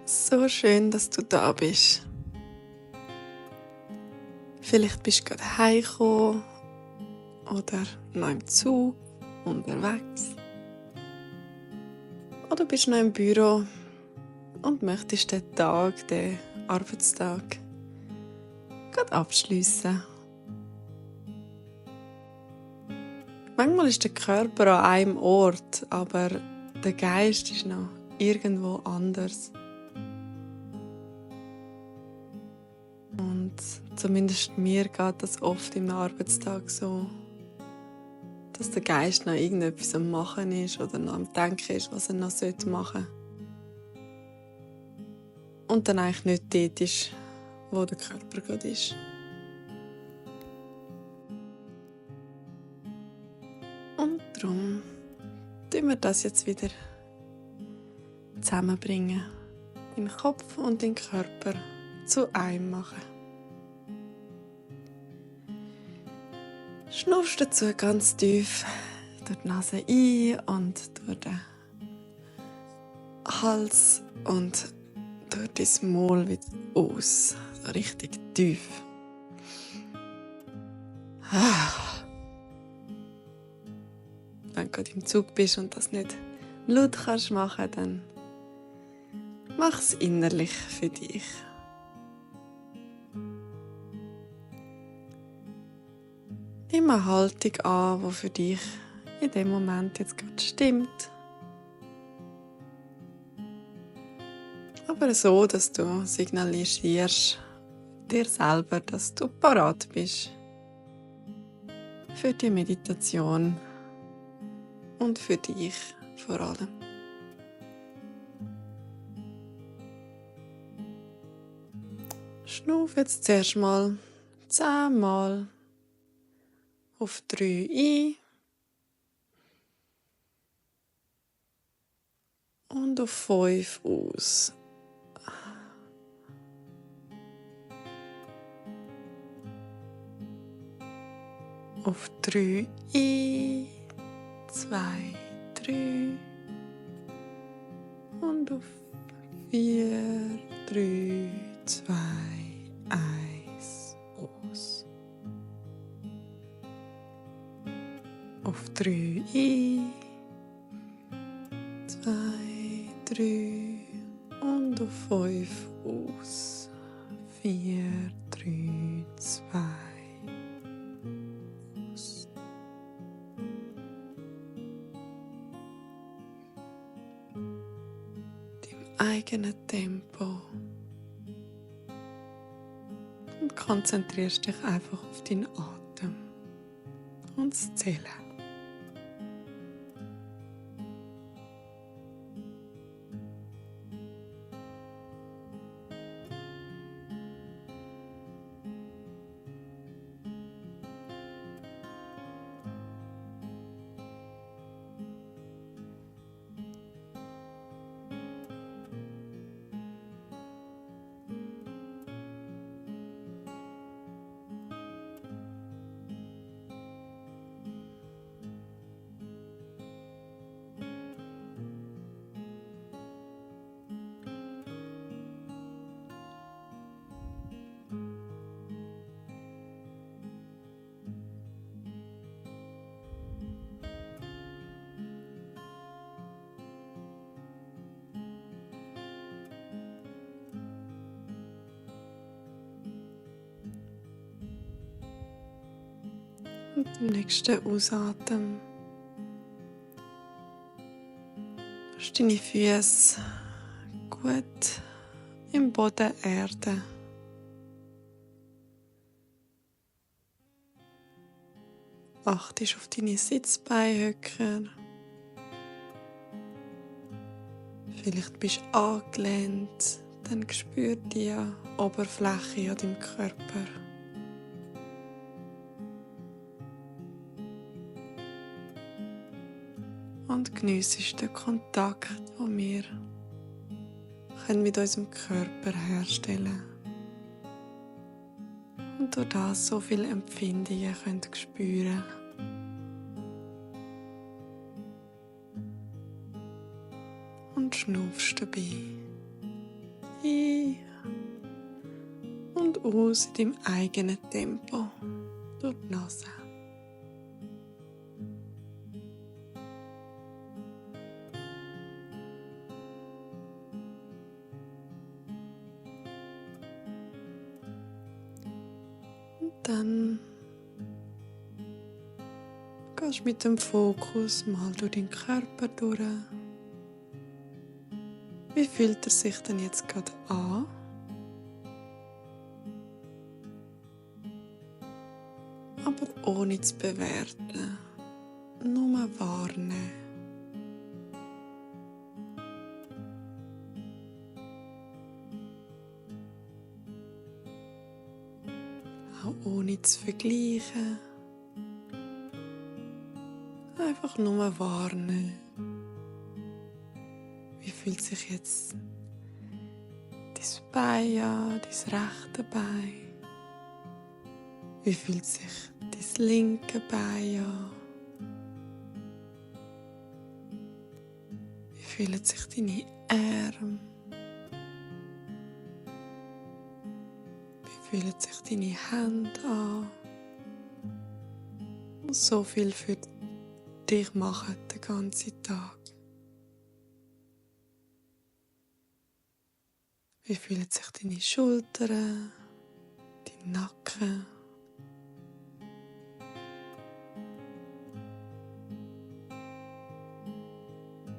So schön, dass du da bist. Vielleicht bist du gerade heimgekommen oder noch im Zug unterwegs. Oder bist noch im Büro und möchtest den Tag, den Arbeitstag, gerade abschliessen. Manchmal ist der Körper an einem Ort, aber der Geist ist noch irgendwo anders. Und zumindest mir geht das oft im Arbeitstag so, dass der Geist noch irgendetwas am Machen ist oder noch am Denken ist, was er noch machen sollte. Und dann eigentlich nicht dort ist, wo der Körper gerade ist. Und darum tun wir das jetzt wieder zusammenbringen. Den Kopf und den Körper zu einem machen. Schnuffst dazu ganz tief durch die Nase ein und durch den Hals und durch das Maul wieder aus. So richtig tief. Wenn du gerade im Zug bist und das nicht laut kannst machen, dann mach es innerlich für dich. Nimm eine Haltung an, die für dich in dem Moment jetzt gerade stimmt. Aber so, dass du signalisierst dir selber, dass du parat bist für die Meditation und für dich vor allem. Schnuff jetzt zuerst mal 10 Mal auf 3 ein und auf 5 aus. Auf 3 ein, 2, 3 und auf 4, 3, 2, 1 aus. Auf 3 ein, 2, 3 und auf 5 aus. 4, 3, 2 aus. Deinem eigenen Tempo. Und konzentrierst dich einfach auf deinen Atem und das Zählen. Und im nächsten Ausatmen lässt deine Füße gut im Boden erden. Achtest auf deine Sitzbeinhöcker. Vielleicht bist du angelehnt, dann spür die Oberfläche an deinem Körper. Und geniessest den Kontakt, den wir mit unserem Körper herstellen können. Und durch das so viele Empfindungen spüren können. Und schnuffst dabei. ein und aus in deinem eigenen Tempo durch die Nase. Und dann gehst du mit dem Fokus mal durch deinen Körper durch. Wie fühlt er sich denn jetzt gerade an? Aber ohne zu bewerten, nur wahrnehmen. Auch ohne zu vergleichen. Einfach nur wahrnehmen. Wie fühlt sich jetzt dein Bein an, dein rechte Bein? Wie fühlt sich dein linke Bein an? Wie fühlen sich deine Arme? Wie fühlen sich deine Hände an? Und so viel für dich machen den ganzen Tag. Wie fühlen sich deine Schultern, dein Nacken?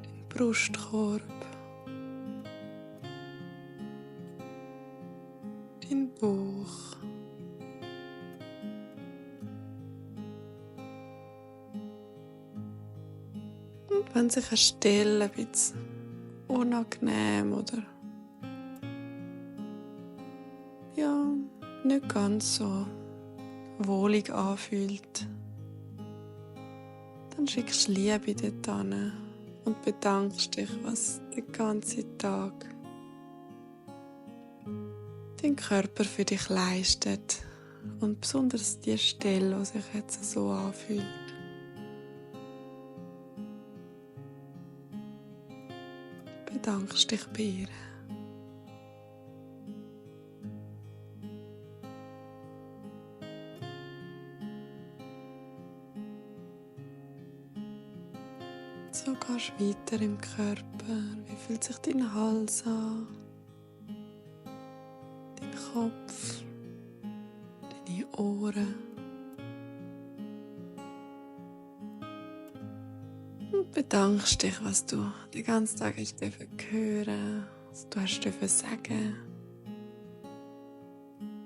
Dein Brustkorb? Dein Bauch? Und wenn sich eine Stelle ein bisschen unangenehm oder ja, nicht ganz so wohlig anfühlt, dann schickst du Liebe dort hin und bedankst dich, was den ganzen Tag dein Körper für dich leistet und besonders die Stelle, die sich jetzt so anfühlt. Bedankst dich bei ihr. So gehst du weiter im Körper. Wie fühlt sich dein Hals an? Dein Kopf? Deine Ohren? Und bedankst dich, was du den ganzen Tag hast hören, was du hast sagen,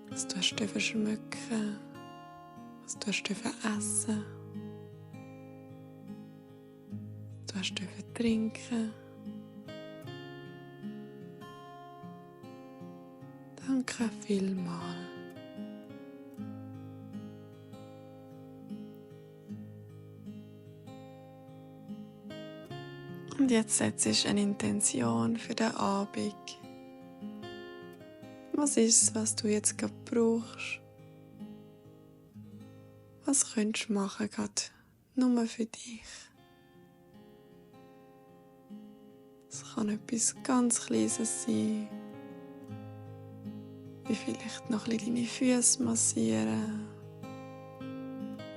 was du hast schmecken, was du hast essen. Du hast trinken. Danke vielmals. Und jetzt setzt du eine Intention für den Abend. Was ist es, was du jetzt gerade brauchst? Was könntest du machen, gerade nur für dich? Es kann etwas ganz Kleines sein, wie vielleicht noch ein bisschen deine Füße massieren,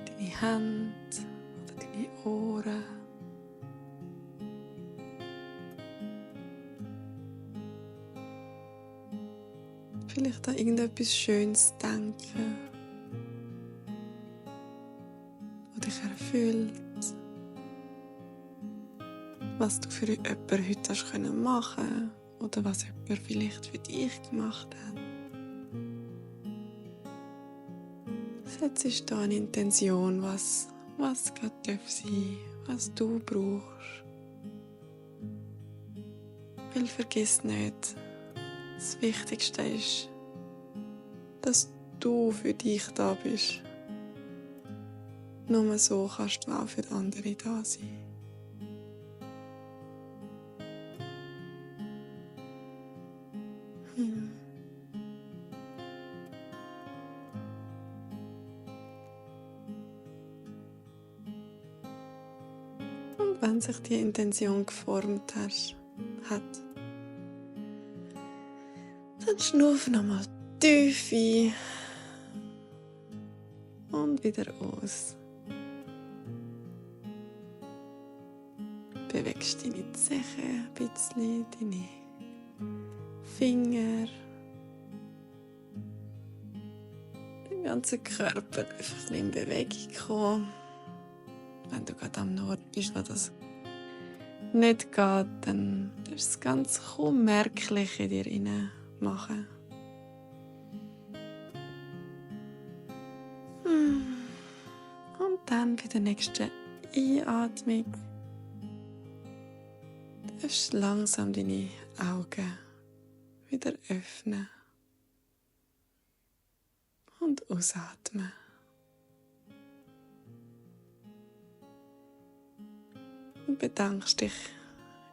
deine Hände oder deine Ohren. Vielleicht an irgendetwas Schönes denken, das dich erfüllt. Was du für jemanden heute hast machen können oder was jemand vielleicht für dich gemacht hat. Setzt da eine Intention, was gerade sein darf, was du brauchst. Weil vergiss nicht, das Wichtigste ist, dass du für dich da bist. Nur so kannst du auch für andere da sein. Und wenn sich die Intention geformt hat, Dann schnuff nochmal tief ein und wieder aus. Bewegst deine Zehen ein bisschen, deine Finger, den ganzen Körper einfach ein bisschen in Bewegung kommen. Wenn du gerade am Ort bist, wo das nicht geht, dann darfst du es ganz kaum merklich in dir hinein machen. Und dann bei der nächsten Einatmung darfst du langsam deine Augen wieder öffnen und ausatmen. Und bedankst dich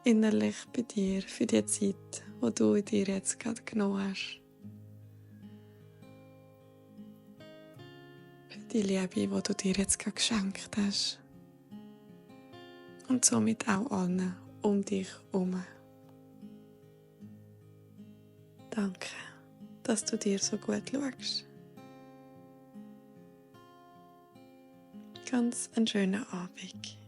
innerlich bei dir für die Zeit, die du dir jetzt gerade genommen hast. Für die Liebe, die du dir jetzt gerade geschenkt hast. Und somit auch allen um dich herum. Danke, dass du dir so gut schaust. Ganz einen schönen Abend.